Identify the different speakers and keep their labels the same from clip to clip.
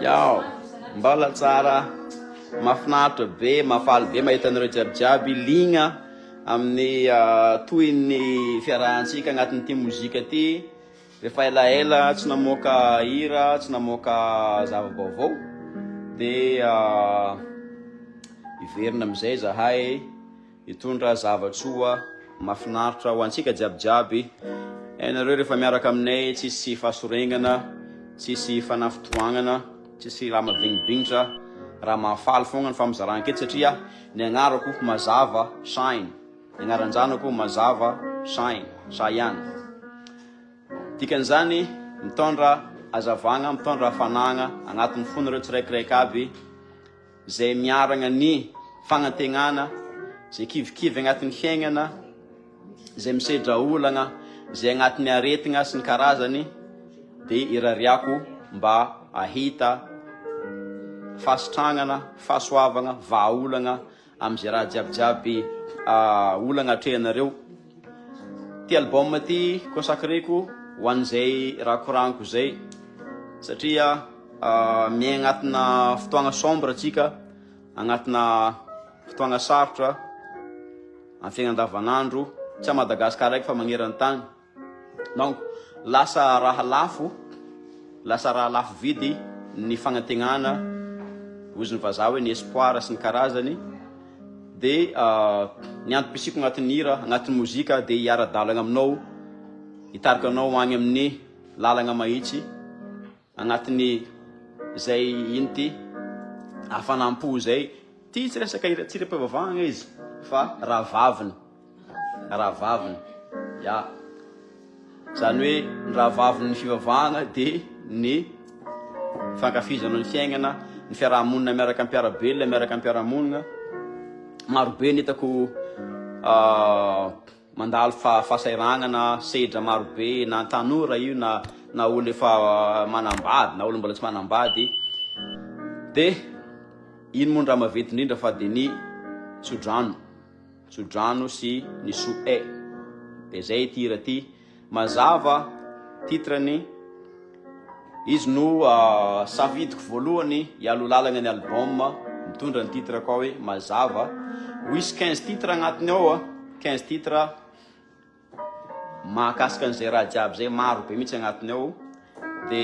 Speaker 1: Yao, mbola tsara, mahafinaritra be, mahafaly be mahita anareo jiaby jiaby ligne amin'ny tohin'ny fiarahantsika agnatin'ity mozika ty. Rehefa elaela tsy namoaka hira, tsy namoaka zava-baovao dia hiverina amin'izay zahay hitondra zava-tsoa mahafinaritra ho antsika jiaby jiaby. Hainareo rehefa miaraka aminay tsisy fahasorenana, tsisy fanafitohanana, tsisy raha mavignibinitra, raha mahafaly foagna ny famizarana eto satria ny agnarako mazava shine. Ny anaran-janako Mazava Shine, Shayana. Dikan'izany, mitondra hazavagna, mitondra hafanagna agnatin'ny fonareo tsiraikiraiky aby izay miaragna ny fagnantegnana, izay kivikivy agnatin'ny fiaignana, izay misedra olagna, izay agnatin'ny aretigna sy ny karazany dia irariako mba hahita fahasitragnana, fahasoavagna, vahaolagna Amizay raha jiaby jiaby olagna atrehanareo. Ty album ty consacreko ho an'izay raha koragniko zay satria miaigna agnatina fotoagna sombre atsika, agnatina fotoagna sarotra am fiaigna andavanandro, tsy à Madagascar raiky fa magneran-tany. Donc lasa raha lafo, lasa raha lafo vidy ny fagnantegnana, hozy ny vazaha hoe ny espoir sy ny karazany, de ny antom-pisiako agnatin'ny hira, agnatin'ny mozika de hiara-dalagna aminao, hitarika anao agny amin'ny lalagna mahitsy, agnatin'ny zay ino ty hafanam-po zay, ty tsy resaka hira, tsy hiram-pivavahagna izy fa rahavaviny. Rahavaviny, ya. Zany hoe ny rahavavin'ny fivavahana de ny fankafizana ny fiaignana, ny fiaraha-monina miaraka amin'ny mpiara-belona, miaraka amin'ny mpiara-monina. Maro be ny hitako mandalo fahasahiranana, sedra maro be na tanora io na na olo efa manambady na olo mbola tsy manambady. De ino moa ny raha maventy indrindra fa de ny tsodrano. Tsodrano sy ny soa eh. De zay ity hira ty. Mazava titre-ny. Izy no safidiko voalohany hialoha lalagna ny album mitondra ny titre koa hoe Mazava. Ho hisy 15 titres agnatiny ao a, 15 titres. Mahakasika an'izay raha jiaby zay maro be mihitsy agnatiny ao de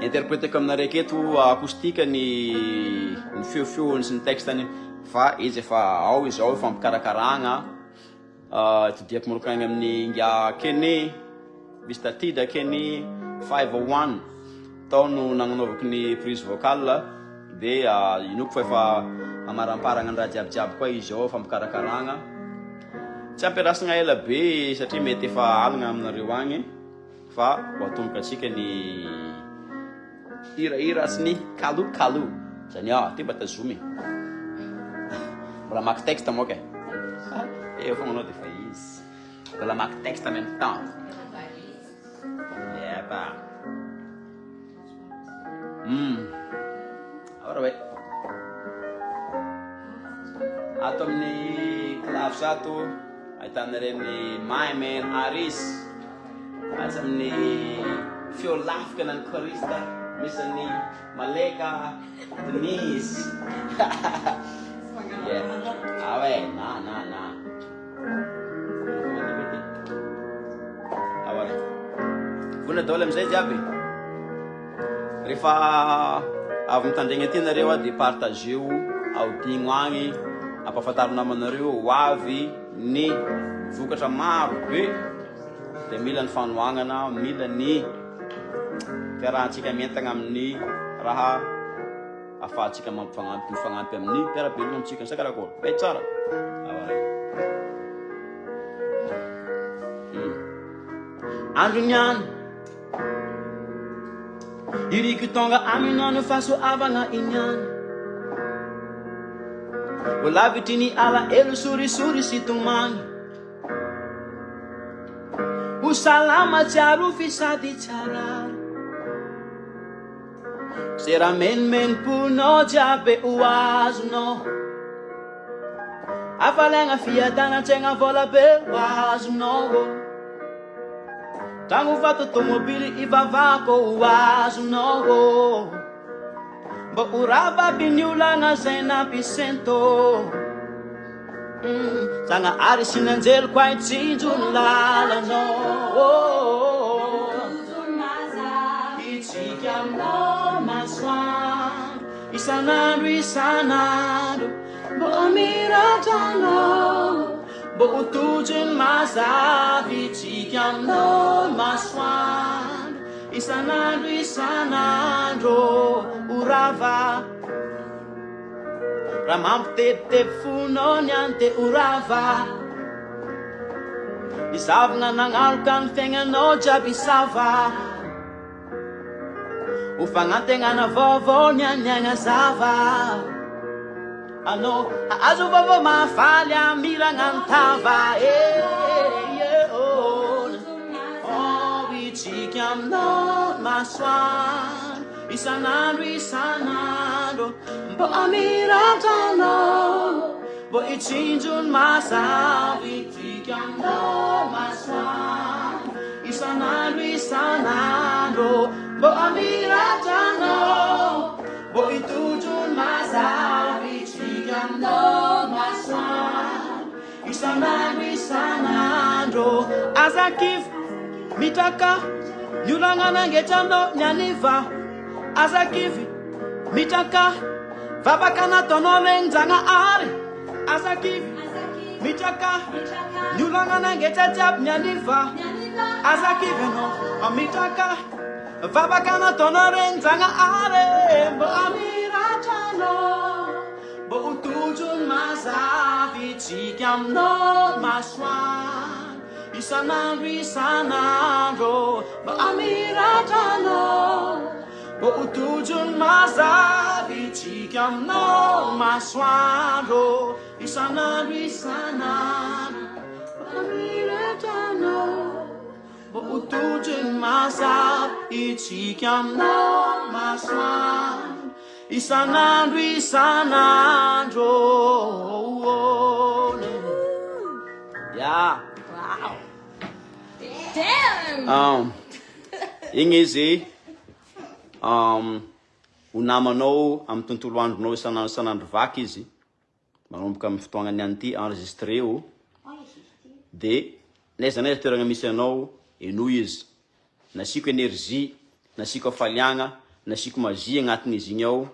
Speaker 1: interpreteko aminareo aketo acoustique ny ny feofeony sy ny texte-ny fa izy efa ao izao ifampikarakaragna itodiako manokana agny amin'ny ingahy Kenny Mister Tida Kenny 501 tao no nagnanaovako ny prise vocale de inoako fa efa hamaramparagna ny raha jiaby jiaby koa izy ao fampikarakaragna tsy ampiarasagna ela be satria mety efa aligna aminareo agny fa ho atomboka antsika ny hirahira sy ny kalokalo zany ah ty mba tazomy mbola mamaky texte moka e eo fogna anao de efa izy mbola mamaky texte en même temps Yep. Mm. Ora hoe. Ato amin'ny claves ato ahitana ireny My Man Aris. Atsy amin'ny feo lafika na ny choriste misy ny Maleka Denise. yeah. Ah ouais, na na na. Vonona daholo amin'izay jiaby. Rehefa avy mitandregny aty nareo dia partageo, aodigno agny, ampahafantaro namanareo ho avy ny vokatra maro be dia mila ny fanohagnana, mila ny fiarahantsika mientagna amin'ny raha afahantsika mampifagnampy mifagnampy amin'ny mpiara-belogno amintsika sa karakôry? Mety tsara? Andro niany Iriko tonga aminao no fahasoavagna iniany Ho lavitry ny alahelo sorisory sy tomany Ho salama tsy arofy sady tsy harary Ze raha menomenom-ponao jiaby ho azonao Hafaliagna fiadanan-tsaigna vola be ho azonao ô. Tragno vato tomobily ivavahako ho azonao ô Mbô ho rava aby ny olagna zay nampisento Zagnahary sy ny anjeliko ahy tsinjo ny lalanao Hitsika aminao masoandro isan'andro isan'andro Mbô hamiratra anao Mbô ho tojo ny mazava Hitsika aminao masoandro isan'andro isan'andro Ho rava Raha mampitebiteby fonao ny any dia ho rava Ny zavona nagnaloka ny fiaignanao jiaby hisava Ho fagnantegnana vaovao ny any hagnazava Anao hahazo vaovao mahafaly hamiragna ny tava eh, eh, oh, oh, Hitsika aminao ny masoandro Isan'andro isan'andro Mbô hamiratra anao Mbô hitsinjo ny mazava Hitsiky aminao masoandro Isan'andro isan'andro Mbô hamiratra anao Mbô hitojo ny mazava Hitsiky aminao masoandro Isan'andro isan'andro Aza kivy mitraka Ny olagna nangetra anao ny aniva Aza kivy mitraka Vavaka nataonao regnin-Jagnahary Aza kivy mitraka Ny olagna nangetra jiaby ny aniva Aza kivy anao mitraka Vavaka nataonao regnin-Jagnahary Mba hamiratra anao Mbô ho tojo ny mazava Hitsika aminao ny masoandro Isan'andro isan'andro Mba hamiratra anao Mbô ho tojo ny mazava Hitsika aminao ny masoandro Isan'andro isan'andro Mba hamiratra anao Mbô ho tojo ny mazava Hitsika aminao ny masoandro Isan'andro isan'andro Ya.
Speaker 2: Wow. Damn.
Speaker 1: Igny izy ho namanao amin'ny tontolo andronao isan'andro isan'andro vaky izy manomboka amin'ny fotoagna niany ty enregistré o de n'aiza n'aiza toeragna misy anao henoy izy Nasiako energie, nasiako hafaliagna, nasiako magie agnatin'izy igny ao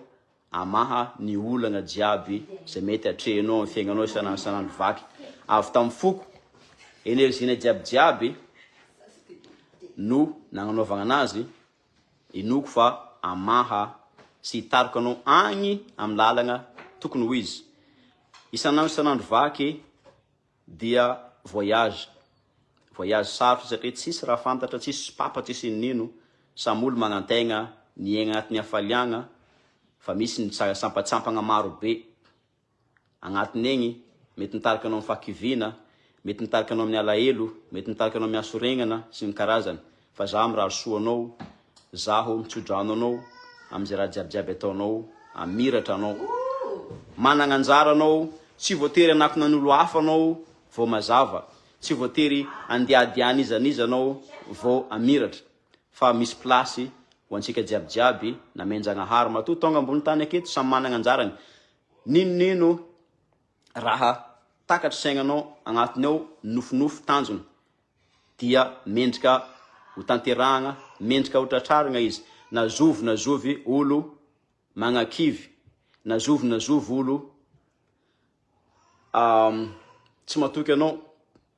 Speaker 1: hamaha ny olagna jiaby zay mety atrehinao amin'ny fiaignanao isan'andro isan'andro vaky avy tamin'ny foko, energie-nay jiaby jiaby no nagnanaovagna anazy, inoako fa hamaha sy hitarika anao agny amin'ny lalagna tokony ho izy isan'andro isan'andro vaky. Dia voyage, voyage sarotra satria tsisy raha fantatra, tsisy sopapa, tsisy inonino, samy olo magnantegna ny hiaigna agnatin'ny hafaliagna fa misy ny sampatsampagna maro be agnatiny egny, mety mitarika anao amin'ny fahakiviana, mety mitarika anao amin'ny alahelo, mety mitarika anao amin'ny hasoregnana sy ny karazany fa zaho mirary soa anao, zaho mitsodrano anao amin'izay raha jiaby jiaby ataonao, hamiratra anao, managna anjara anao, tsy voatery hanakona an'olo hafa anao vao mazava, tsy voatery handiady an'iza n'iza anao vao hamiratra fa misy place ho antsika jiaby jiaby namen-jagnahary matoa tonga ambony tany aketo samy managna anjarany, n'inon'ino raha takatry saignanao agnatiny ao nofinofy tanjona dia mendrika ho tanterahagna, mendrika ho tratrarigna izy, na zovy na zovy olo magnakivy, na zovy na zovy olo tsy matoky anao,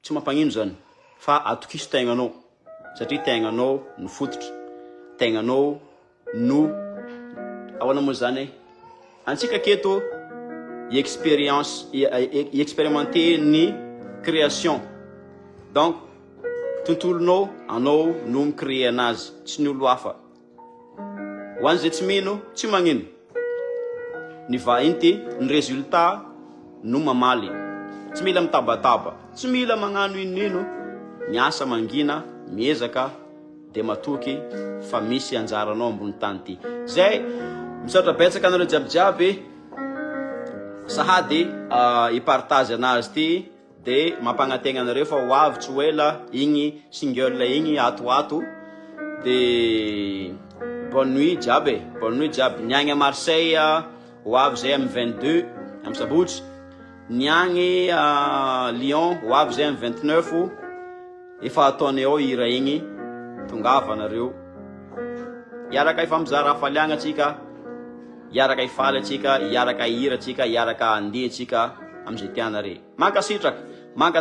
Speaker 1: tsy mampagnino zany fa atokiso tegnanao satria tegnanao no fototra, tegnanao no ahoana moa zany e, antsika aketo hi-experience hi-experimenter ny création donc tontolonao anao no mi-créer anazy tsy ny olo hafa, ho an'izay tsy mino tsy magnino, ny vahinty ny résultat no mamaly, tsy mila mitabataba, tsy mila magnano inonino, miasa mangina, miezaka. Dia matoky fa misy anjaranao ambony tany ty. Zay, misaotra betsaka anareo jiaby jiaby sahady hi partage anazy ty. De mampagnategna anareo fa ho avy tsy ho ela igny single igny ato ho ato. De bonne nuit jiaby e, bonne nuit jiaby. Ny agny à Marseille ho avy zay amin'ny 22 amin'ny sabotsy. Ny agny à Lyon ho avy zay amin'ny 29. Efa ataonay ao hira igny, tongava nareo. Hiaraka hifampizara hafaliagna tsika, hiaraka hifaly atsika, hiaraka hihira atsika, hiaraka handihy atsika amizay tianare. Mankasitraka. Manka.